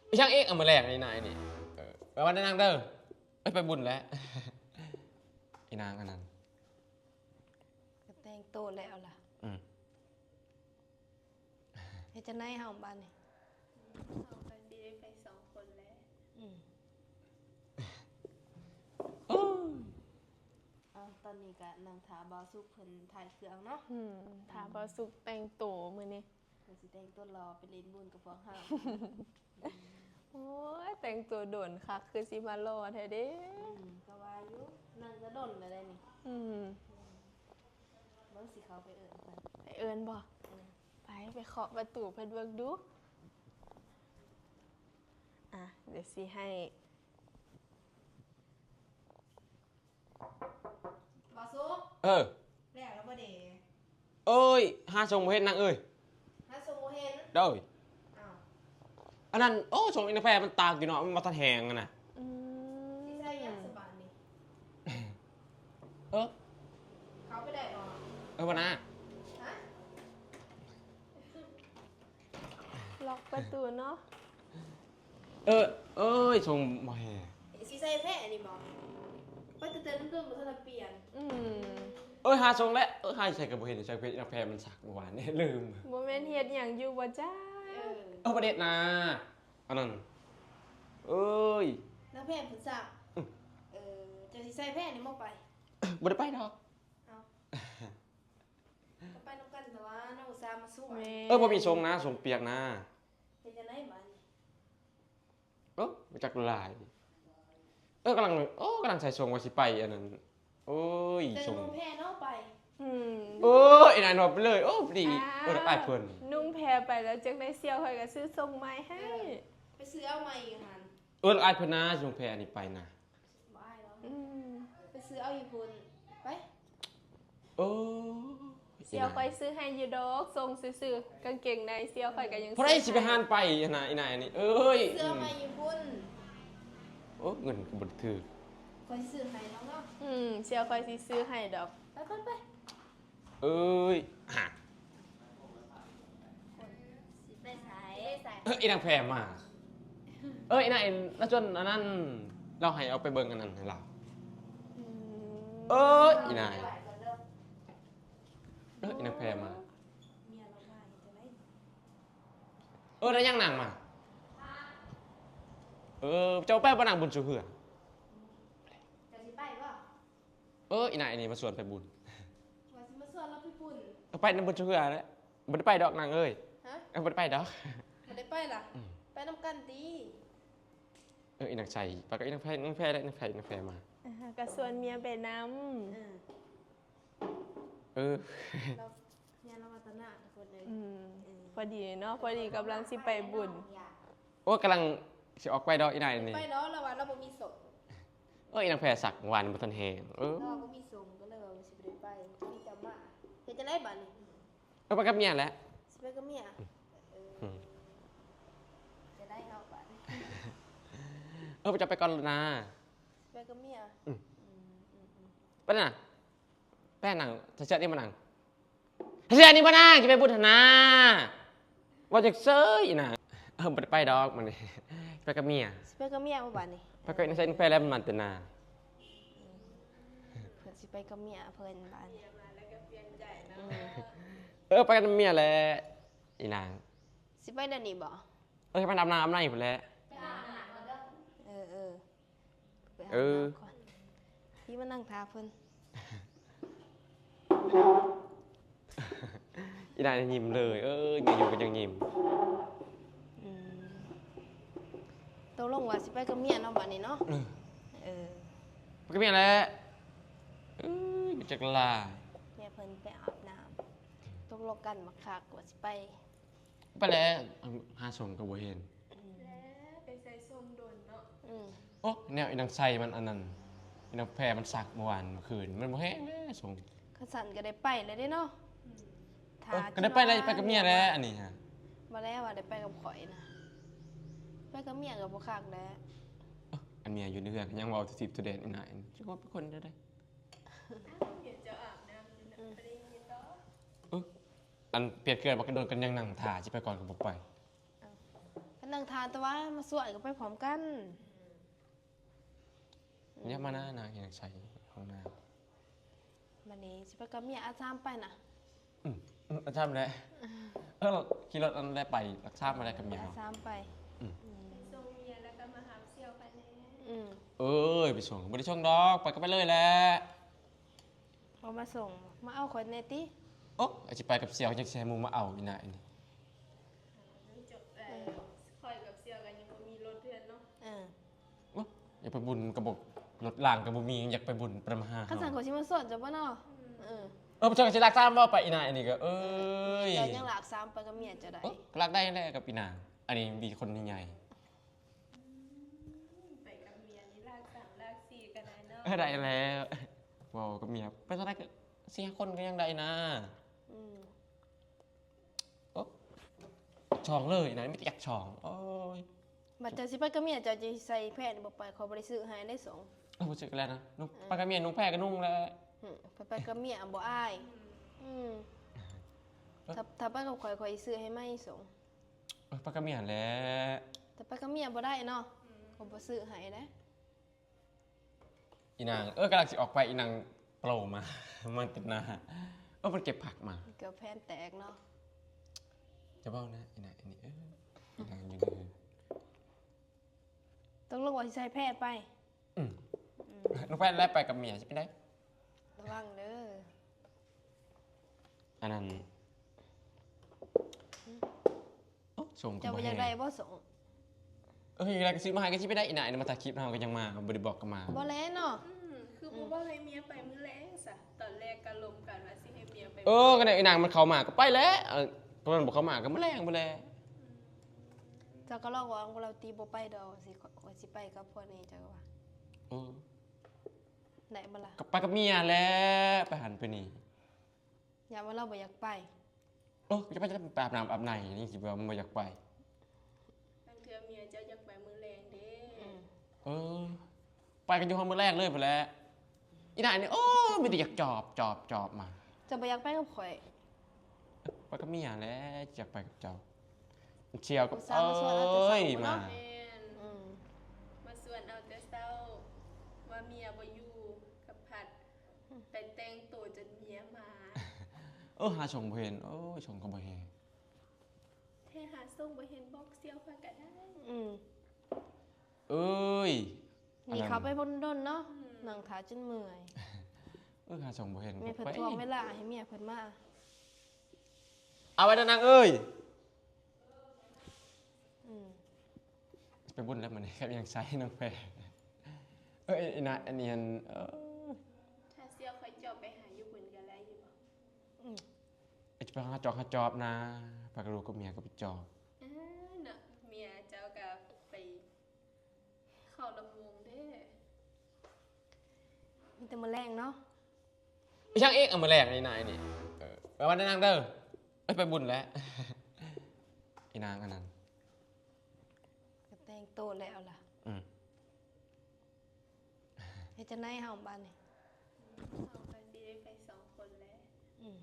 ອີຫຍັງອີກ? ເອົາ ມື້ແລກນີ້ນາຍນີ້ ເອີ ໄປວັດນາງເດີ ເອີ ໄປບຸນແລ້ວ ອີນາງອັນນັ້ນ ກໍແຕ່ງໂຕແລ້ວລະ ອືມ ເຮັດຈັ່ງໃດເຮົາບາດນີ້? ເຮົາກໍຊິໄດ້ໄປສອງຄົນແຫຼະ ອືມ ໂອ້ຍ ເອົາ ຕອນນີ້ກໍນັ່ງຖ້າບ່າວສຸກເພິ່ນຖ່າຍເຄື່ອງເນາະ ອືມ ຖ້າບ່າວສຸກແຕ່ງໂຕມື້ນີ້ ເພິ່ນຊິແຕ່ງຕົວຫຼໍ່ໄປຫຼິ້ນບຸນກັບພວກເຮົາ ໂອ້ຍ ແຕ່ງຕົວດົນຄັກ ຄືຊິມາຫຼໍ່ແທ້ເດ້ ອືມ ກໍວ່າຢູ່ ນັ່ງກໍດົນແລ້ວເດ້ນີ້ ອືມ ເບິ່ງຊິເຂົ້າໄປເອີ້ນເພິ່ນ ໄປເອີ້ນບໍ່? ເອີ ໄປ ໄປເຄາະປະຕູເພິ່ນເບິ່ງດູ ອ່ະ ດຽວຊິໃຫ້ ບ່າວສຸກ ເອີ ແລ້ວລະບໍ່ເດ? ເອີຍ ຫາສົ່ງບໍ່ເຫັນນາງເອີຍ ຫາສົ່ງບໍ່ເຫັນ ໂດຍ ອ້າວ ອັນນັ້ນ ໂອ້ ສົ່ງອີນາງແພມັນຕາກຢູ່ເນາະ ມັນບໍ່ທັນແຫ້ງຫັ້ນນະ ອືມ ຊິໃສ່ຫຍັງສະບາດນີ້? ເອີ ເຂົ້າໄປໄດ້ບໍ່? ເອີ ບໍ່ນາ ຮະ? ລັອກປະຕູເນາະ ເອີ ເອີຍ ສົ່ງບໍ່ແຮ່ ຊິໃສ່ແພນີ້ບໍ່? ໄປແຕ່ເຕີນເຕີນບໍ່ທັນໄດ້ປ່ຽນ ອືມ ເອີຍ ຫາສົ່ງແລ້ວ ເອີຍ ຫາໃສ່ກໍບໍ່ເຫັນ ໃສ່ເພ ນາງແພມັນຊັກເມື່ອວານນີ້ ລືມ ບໍ່ແມ່ນເຮັດຫຍັງຢູ່ບໍ່ຈ້າ? ເອີ ເອີ ບໍ່ໄດ້ເຮັດນາ ອັນນັ້ນ ເອີຍ ນາງແພເພິ່ນຊັກ ອືມ ເອີ ເຈົ້າຊິໃສ່ແພນີ້ບໍ່ໄປ? ບໍ່ໄດ້ໄປດອກ ເອົ້າ ກໍໄປນຳກັນແຕ່ວ່າ ນ້ອງອຸດສ່າມາຊ່ວຍ ແມ່ນ ເອີ ບໍ່ມີສົ່ງນາ ສົ່ງປຽກນາ ເຮັດຈັ່ງໃດບາດນີ້? ເອີ ບໍ່ຈັກຫຼາຍ ເອີ ກຳລັງ ໂອ້ ກຳລັງໃສ່ສົ່ງວ່າຊິໄປອັນນັ້ນ ໂອ້ຍ ໃສ່ສົ່ງ ນຸ່ງແພເນາະໄປ ອືມ ໂອ້ຍ ນາຍນອນໄປເລີຍ ໂອ້ ພໍດີ ອ້າວ ເອີ ອ້າຍເພິ່ນ ນຸ່ງແພໄປແລ້ວ ຈັ່ງໄດ້ສ່ຽວຂ້ອຍກໍຊື້ສົ່ງໃໝ່ໃຫ້ ເອີ ໄປຊື້ເອົາໃໝ່ຢູ່ຫັ້ນ ເອີ ອ້າຍເພິ່ນນາ ສົ່ງແພອັນນີ້ໄປນະ ບໍ່ອາຍດອກ ອືມ ໄປຊື້ເອົາຢູ່ພຸ້ນ ໄປ ໂອ້ຍ ສ່ຽວຂ້ອຍຊື້ໃຫ້ຢູ່ດອກ ສົ່ງຊື່ໆ ກາງເກງໃນສ່ຽວຂ້ອຍກໍຍັງ ຜູ້ໃດຊິໄປຫານໄປຫັ້ນນະ ອີນາຍອັນນີ້ ເອີຍ ຊື້ເອົາໃໝ່ຢູ່ພຸ້ນ ໂອ້ ເງິນກໍບໍ່ໄດ້ຖືກ ຂ້ອຍຊື້ໃຫ້ດອກເນາະ ອືມ ສ່ຽວຂ້ອຍຊິຊື້ໃຫ້ດອກ ໄປໆໆ ເອີຍ ຫາ ຊິໄປໃສ? ເອີ ອີນາງແພມາ ເອີ ອີນາງ ລາວຊວນອັນນັ້ນ ລາວໃຫ້ເອົາໄປເບິ່ງອັນນັ້ນໃຫ້ລາວ ອືມ ເອີ ອີນາງ ເອີ ອີນາງແພມາ ເອີ ແລ້ວຍັງນາງມາ ເອີ ເຈົ້າໄປບໍ່ນາງ ບຸນສູ່ເຮືອ ເຈົ້າຊິໄປບໍ່? ເອີ ອີນາງອັນນີ້ມາຊວນໄປບຸນ ວ່າຊິມາຊວນລາວໄປບຸນ ເອີ ໄປນຳບຸນສູ່ເຮືອແຫຼະ ບໍ່ໄດ້ໄປດອກນາງເອີຍ ຮະ? ເອີ ບໍ່ໄດ້ໄປດອກ ບໍ່ໄດ້ໄປລະ ອືມ ໄປນຳກັນຕິ ເອີ ອີນາງໃສ່ ປາກະອີນາງແພ ນາງແພແຫຼະ ນາງແພ ນາງແພມາ ອ່າ ກໍຊວນເມຍໄປນຳ ເອີ ເອີ ເອີ ລາວ ເມຍລາວວັດຕະນະທຸກຄົນເອີຍ ອືມ ເອີ ພໍດີເນາະ ພໍດີກຳລັງຊິໄປບຸນ ໂອ້ ກຳລັງຊິອອກໄປດອກ ອີນາງອັນນີ້ ໄປດອກ ລາວວ່າລາວບໍ່ມີສົ່ງ ເອີ ອີນາງແພຊັກວານບໍ່ທັນແຫ້ງ ເອີ ລາວບໍ່ມີສົ່ງ ກໍເລີຍວ່າຊິບໍ່ໄດ້ໄປ ມີແຕ່ມາ ເຮັດຈັ່ງໃດບາດນີ້? ເອີ ໄປກັບເມຍແຫຼະ ຊິໄປກັບເມຍ ອືມ ເອີ ອືມ ຈະໄດ້ເນາະບາດນີ້ ເອີ ເຈົ້າໄປກ່ອນນາ ຊິໄປກັບເມຍ ອືມ ອືມ ອືມ ອືມ ໄປນະ ໄປນາງ ເສື້ອນີ້ມານາງ ເສື້ອນີ້ບໍ່ນາງ ຊິໄປບຸນຫັ້ນນາ ເວົ້າຈັກເຊີຍນາ ເອີ ບໍ່ໄດ້ໄປດອກມື້ນີ້ ໄປກັບເມຍ ຊິໄປກັບເມຍບໍ່ບາດນີ້ ໄປກັບນາງໃສ່ແພແລ້ວມັນມາແຕ່ນາ ເພິ່ນຊິໄປກັບເມຍເພິ່ນບາດນີ້ ເອີ ໄປກັບເມຍແຫຼະ ອີນາງ ຊິໄປດຽວນີ້ບໍ່? ເອີ ໄປອາບນ້ຳອາບໃນພຸ້ນແຫຼະ ເອີ ເອີ ໄປອາບນ້ຳກ່ອນ ເອີ ທີ່ມານັ່ງຖ້າເພິ່ນ ອີນາງຍິ້ມເລີຍ ເອີຍ ເມຍຢູ່ກໍຍັງຍິ້ມ ອືມ ຕົກລົງວ່າຊິໄປກັບເມຍເນາະບາດນີ້ເນາະ ເອີ ເອີ ໄປກັບເມຍແຫຼະ ເອີຍ ຈັກລາ ເມຍເພິ່ນໄປອາບນ້ຳ ຕົກລົງກັນບັກຄັກວ່າຊິໄປ ໄປແລ້ວ ຫາສົ່ງກໍບໍ່ເຫັນ ອືມ ແລ້ວໄປໃສ່ສົ່ງດົນເນາະ ອືມ ໂອ້ ແນວອີນາງໃສ່ມັນອັນນັ້ນ ອີນາງແພມັນຊັກເມື່ອວານເມື່ອຄືນ ມັນບໍ່ແຫ້ງແລ້ວສົ່ງ ຄັນຊັ້ນກໍໄດ້ໄປແລ້ວເດ້ເນາະ ອືມ ຖ້າ ເອີ ກໍໄດ້ໄປແລ້ວ ໄປກັບເມຍແລ້ວອັນນີ້ຮະ ບໍ່ແລ້ວວ່າໄດ້ໄປກັບຂ້ອຍນະ ໄປກັບເມຍກໍບໍ່ຄັກແລ້ວ ເອີ ອັນເມຍຢູ່ໃນເຮືອນກໍຍັງເວົ້າຕິບໆແດນອີນາງ ຈັກວ່າເປັນຄົນແນວໃດ ເຈົ້າອາບນ້ຳຢູ່ນະ ອືມ ບໍ່ໄດ້ເຮັດດອກ ເອີ ອັນປ່ຽນເຄື່ອງ ບັກກະດົນກັນຍັງນັ່ງຖ້າ ຊິໄປກ່ອນກໍບໍ່ໄປ ເອົ້າ ກໍ ທາງທ່ານ ແຕ່ວ່າມາຊວນກໍໄປພ້ອມກັນ. ອືມ ຢ່າມານາ ນາງຍັງໃສ່ຫ້ອງນ້ຳ. ບັດນີ້ຊິໄປກັບເມຍ ອາດສາມໄປນະ. ອືມ ອືມ ອາດສາມແຫຼະ. ເອີ ຂີ່ລົດອັນໃດໄປ ອາດສາມມາໄດ້ກັບເມຍ ອາດສາມໄປ. ອືມ ອືມ ໄປສົ່ງເມຍແລ້ວກໍມາຮັບສ່ຽວຂ້ອຍແດ່. ອືມ ເອີຍ ໄປສົ່ງ ບໍ່ໄດ້ສົ່ງດອກ ໄປກໍໄປເລີຍແຫຼະ. ບໍ່ມາສົ່ງ ມາເອົາຂ້ອຍແດ່ຕິ. ໂອ້ ຊິໄປກັບສ່ຽວ ຍັງຊິໃຫ້ໝູ່ມາເອົາອີ່ໜ້ານີ້. ເອີ ຂ້ອຍກັບສ່ຽວກໍຍັງບໍ່ມີລົດເທື່ອເນາະ. ເອີ ໂອ້ ຢາກໄປບຸນກໍບໍ່ ລົດລາງກໍບໍ່ມີ ຢາກໄປບຸນໄປນຳຫາ. ຄັນຊັ້ນຂ້ອຍຊິມາຊວນເຈົ້າບໍ່ເນາະ? ອືມ ເອີ ເອີ ເຈົ້າກໍຊິລັກສາມບໍ່ໄປອີ່ໜ້ານີ້ກໍ ເອີຍ ເຈົ້າຍັງລັກສາມໄປກັບເມຍເຈົ້າໄດ້. ໂອ້ ກໍລັກໄດ້ແຫຼະກັບອີ່ໜ້າ ອັນນີ້ມີຄົນໃຫຍ່. ອືມ ໄປກັບເມຍນີ້ລາກສາມລາກສີ່ກໍໄດ້ເນາະ. ເອີ ໄດ້ແລ້ວ ເວົ້າກັບເມຍໄປເທົ່າໃດກໍສີ່ຫ້າຄົນກໍຍັງໄດ້ນະ. ອືມ ໂອ້ ຊ່ອງເລີຍນະ ມີແຕ່ຢາກຊ່ອງ. ໂອ້ຍ ບັດເຈົ້າຊິໄປກັບເມຍ ເຈົ້າຈະໃສ່ແພດບໍ່ໄປ ຂ້ອຍບໍ່ໄດ້ຊື້ໃຫ້ເດ້. ເອີ ບໍ່ຊື້ກໍແລ້ວນະ ນຸ່ງ ເອີ ໄປກັບເມຍນຸ່ງແພດກໍນຸ່ງແຫຼະ. ອືມ ໄປ ໄປກັບເມຍບໍ່ອາຍ. ອືມ ເອີ ຖ້າ ຖ້າໄປກັບຂ້ອຍ ຂ້ອຍຊິຊື້ໃຫ້ໃໝ່. ເອີ ໄປກັບເມຍຫັ້ນແຫຼະ ແຕ່ໄປກັບເມຍບໍ່ໄດ້ເນາະ. ອືມ ຂ້ອຍບໍ່ຊື້ໃຫ້ເດ້. ອີນາງ ເອີ ກຳລັງຊິອອກໄປ ອີນາງໂປລມາ ມາຕິດໜ້າ. ເອີ ມັນເກັບຜັກມາ ເກີບແຜ່ນແຕກເນາະ. ຈະເວົ້ານະ ອີນາງ ອັນນີ້ ເອີ ອີນາງຢູ່ໃນເຮືອນ. ຕົກລົງວ່າຊິໃສ່ແພດໄປ. ອືມ ອືມ ນ້ອງແພດແລ່ນໄປກັບເມຍຊິເປັນໃດ? ລະວັງເດີ. ອັນນັ້ນ ໂອ້ ສົ່ງກໍ ເຈົ້າບໍ່ຢາກໄດ້ບໍ່ສົ່ງ? ເອີ ຢາກໄດ້ກໍຊື້ມາໃຫ້ກໍຊິໄປໄດ້ ອີ່ໜ້ານີ້ມາຖ່າຍຄລິບເຮົາກໍຍັງມາ ບໍ່ໄດ້ບອກກໍມາ. ບໍ່ແລະເນາະ. ອືມ ຄືບໍ່ເວົ້າໃຫ້ເມຍໄປມື້ແລງຊະ? ຕອນແລກກໍລົມກັນວ່າຊິໃຫ້ເມຍໄປ. ເອີ ກໍແນວອີ່ນາງມັນເຂົ້າມາກໍໄປແຫຼະ ເອີ ຄັນມັນບໍ່ເຂົ້າມາກໍມື້ແລງພຸ້ນແຫຼະ. ອືມ ເຈົ້າກໍລອງເວົ້ານຳລາວຕິ ບໍ່ໄປດອກ ຊິ ຂ້ອຍຊິໄປກັບພວກນີ້ ເຈົ້າວ່າ. ເອີ ໄດ້ບໍ່ລະ? ກໍໄປກັບເມຍແຫຼະ ໄປຫັ້ນໄປນີ້. ຢ້ານວ່າລາວບໍ່ຢາກໄປ. ໂອ້ ຈະໄປ ຈະໄປອາບນ້ຳອາບໃນ ຍັງຊິວ່າມັນບໍ່ຢາກໄປ. ບາງເທື່ອເມຍເຈົ້າຢາກໄປມື້ແລງເດ້. ອືມ ເອີ ໄປກັນຢູ່ຮອດມື້ແລງເລີຍພຸ້ນແຫຼະ. ອີ່ໜ້ານີ້ ໂອ້ ມີແຕ່ຢາກຈອບ ຈອບ ຈອບມາ. ເຈົ້າບໍ່ຢາກໄປກັບຂ້ອຍ? ໄປກັບເມຍແຫຼະ ຢາກໄປກັບເຈົ້າ. ທ່ຽວກັບ ອຸດສ່າມາຊວນເອົາແຕ່ເຊົ້າເນາະ. ເອີຍ ມາ ແມ່ນ ອືມ ມາຊວນເອົາແຕ່ເຊົ້າ ວ່າເມຍບໍ່ຢູ່ ກັບພັດ ໄປແຕ່ງໂຕຈົນເມຍມາ. ເອີ ຫາສົ່ງບໍ່ເຫັນ ໂອ້ຍ ສົ່ງກໍບໍ່ເຫັນ. ແທ້ຫາສົ່ງບໍ່ເຫັນ ບອກສ່ຽວຂ້ອຍກໍໄດ້. ອືມ ເອີຍ ນີ້ເຂົ້າໄປດົນໆເນາະ. ອືມ ນັ່ງຖ້າຈົນເມື່ອຍ. ເອີ ຫາສົ່ງບໍ່ເຫັນ ແມ່ນເພິ່ນ ໄປ ທວງເວລາໃຫ້ເມຍເພິ່ນມາ. ເອົາໄວ້ນະນາງເອີຍ. ອືມ ໄປບຸນແລ້ວມື້ນີ້ ຄັບຍັງໃສ່ນ້ອງແພ. ເອີຍ ນະ ອັນນີ້ຫັ້ນ ເອີ ຖ້າສ່ຽວຂ້ອຍຈອບໄປຫາຢູ່ບຸນກໍໄດ້ຢູ່ບໍ່? ອືມ ຈະໄປຫາຈອກຫາຈອບນະ ພາກັບລູກກັບເມຍກໍໄປຈອບ. ເອີ ເນາະ ເມຍເຈົ້າກໍໄປເຂົ້າລຳວົງເດ້. ມີແຕ່ມື້ແລງເນາະ. ອີຫຍັງອີກ? ເອົາ ມື້ແລງນີ້ນາຍນີ້. ເອີ ໄປວັດນະນາງເດີ. ເອີຍ ໄປບຸນແຫຼະ ອີນາງອັນນັ້ນ ກໍແຕ່ງໂຕແລ້ວລະ. ອືມ ເຮັດຈັ່ງໃດເຮົາບາດນີ້? ເຮົາກໍຊິໄດ້ໄປສອງຄົນແຫຼະ. ອືມ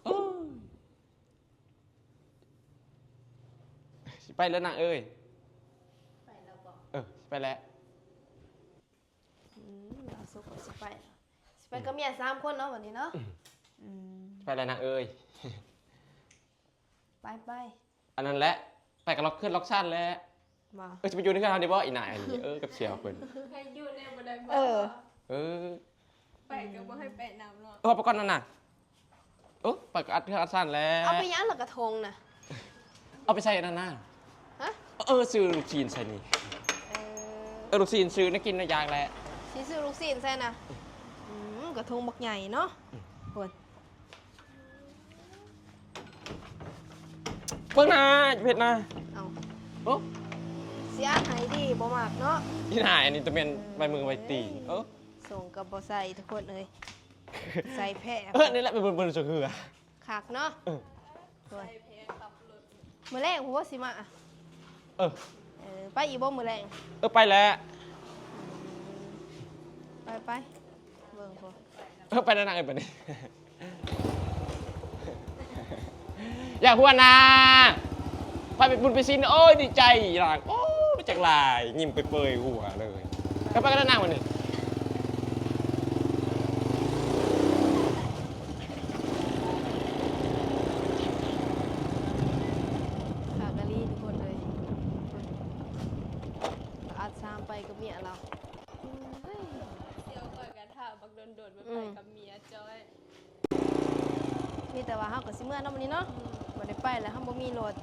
ໂອ້ຍ ຊິໄປແລ້ວນາງເອີຍ. ໄປແລ້ວບໍ່? ເອີ ຊິໄປແລ້ວ. ອືມ ລາວສຸກກໍຊິໄປ ຊິໄປກັບເມຍສາມຄົນເນາະ ບັດນີ້ເນາະ. ອືມ ອືມ ໄປແລ້ວນາງເອີຍ. ໄປໆ ອັນນັ້ນແຫຼະ ໄປກັບລັອກເຮືອນລັອກຊານແຫຼະ. ບໍ່ ເອີ ຊິໄປຢູ່ໃນເຮືອນເຮົານີ້ບໍ່ ອີນາຍອັນນີ້? ເອີ ກັບສ່ຽວເພິ່ນ ໃຫ້ຢູ່ແດ່ບໍ່ໄດ້ບໍ່? ເອີ ເອີ ໄປກໍບໍ່ໃຫ້ໄປນຳເນາະ. ເອີ ໄປກ່ອນນັ້ນນະ. ໂອ້ ໄປກໍອັດເຮືອນອັດຊານແຫຼະ. ເອົາໄປຫຍັງລະກະທົງນະ? ເອົາໄປໃສ່ອັນນັ້ນນະ. ຮະ? ເອີ ຊື້ລູກຊີ້ນໃສ່ນີ້. ເອີ ເອີ ລູກຊີ້ນ ຊື້ແນວກິນແນວຢາກແຫຼະ. ຊິຊື້ລູກຊີ້ນໃສ່ນະ. ອືມ ກະທົງບັກໃຫຍ່ເນາະ. ອືມ ໂອ້ຍ ເບິ່ງໜ້າ ເຮັດໜ້າ. ເອົ້າ ໂອ້ ຊິອັດໃຫ້ດີ ບໍ່ມັກເນາະ. ອີນາຍ ອັນນີ້ຕະແມ່ນ ເອີ ໄວ້ມືໄວ້ຕີນ. ເອີ ໂອ້ ສົ່ງກໍບໍ່ໃສ່ ທຸກຄົນເອີຍ. ໃສ່ແພ້ ເອີ ນີ້ແຫຼະ ໄປເບິ່ງ ເບິ່ງເສືອ ຄັກເນາະ. ເອີ ໃສ່ແພ້ຂັບລົດ ມື້ແລງພຸ້ນຊິມາ. ເອີ ເອີ ໄປອີກບໍ່ມື້ແລງ? ເອີ ໄປແຫຼະ. ໄປໆ ເບິ່ງພຸ້ນ. ເອີ ໄປນະນາງເອີຍ ໄປນີ້. ຢ່າຫົວໜ້າ ໄປເປັນບຸນເປັນສິນ ໂອ້ຍ ດີໃຈນາງ ໂອ້ຍ ຈັກຫຼາຍ ຍິ້ມເປີຍໆຫົວເລີຍ. ໄປໆກັນນາງ ວັນນີ້ ຄາກະລີທຸກຄົນເອີຍ ອັດສາມໄປກັບເມຍລາວ. ເອີຍ ດຽວຂ້ອຍກະຖ້າບັກດົນໆ ໄປກັບເມຍຈ້ອຍ. ມີແຕ່ວ່າເຮົາກໍຊິເມືອເນາະມື້ນີ້ເນາະ ບໍ່ໄດ້ໄປແລ້ວ ເຮົາບໍ່ມີລົດ.